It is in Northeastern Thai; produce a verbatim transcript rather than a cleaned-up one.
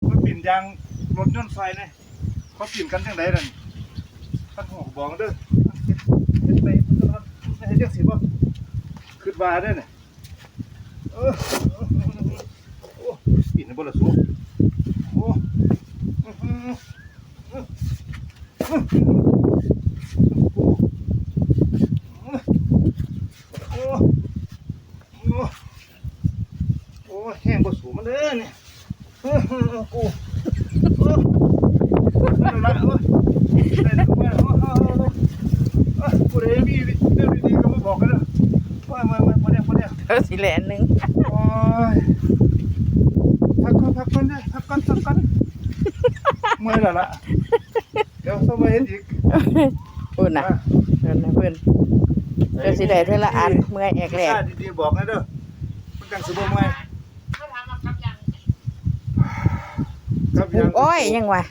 มันปิ่นยางรถยนต์ซอยเนี่ย เขาปิ่นกันจังได๋นั่น ท่านหัวบองเด้อ เฮ็ดไป เฮ็ดจังซี่บ่ คิดว่าเด้อเนี่ย เออ โอ้ ปิ่นบ่ละสู โอ้ โอ้ โอ้ โอ้ แฮงบ่สูมันเด้อเนี่ย กู เออ นั่นละ เออ ได้แล้ว เออ เออ เออ เออ ผู้ใดมีเรื่องดีๆก็มาบอกกันเด้อ มา มา มา มาเนี่ย มาเนี่ย เอาสิแหลนหนึ่ง โอ้ย พักก่อน พักก่อนเด้อ พักก่อน พักก่อน เมื่อยแล้วล่ะ เดี๋ยวต้องมาเฮ็ดอีก พูดนะ อ่ะ เพิ่นนะเพิ่น เดี๋ยวสิได้เทื่อละอัน เมื่อยแอกแหลก ดีๆบอกนะเด้อ มันจังสิบ่เมื่อย ครับ ปลูกอ้อยยังวะ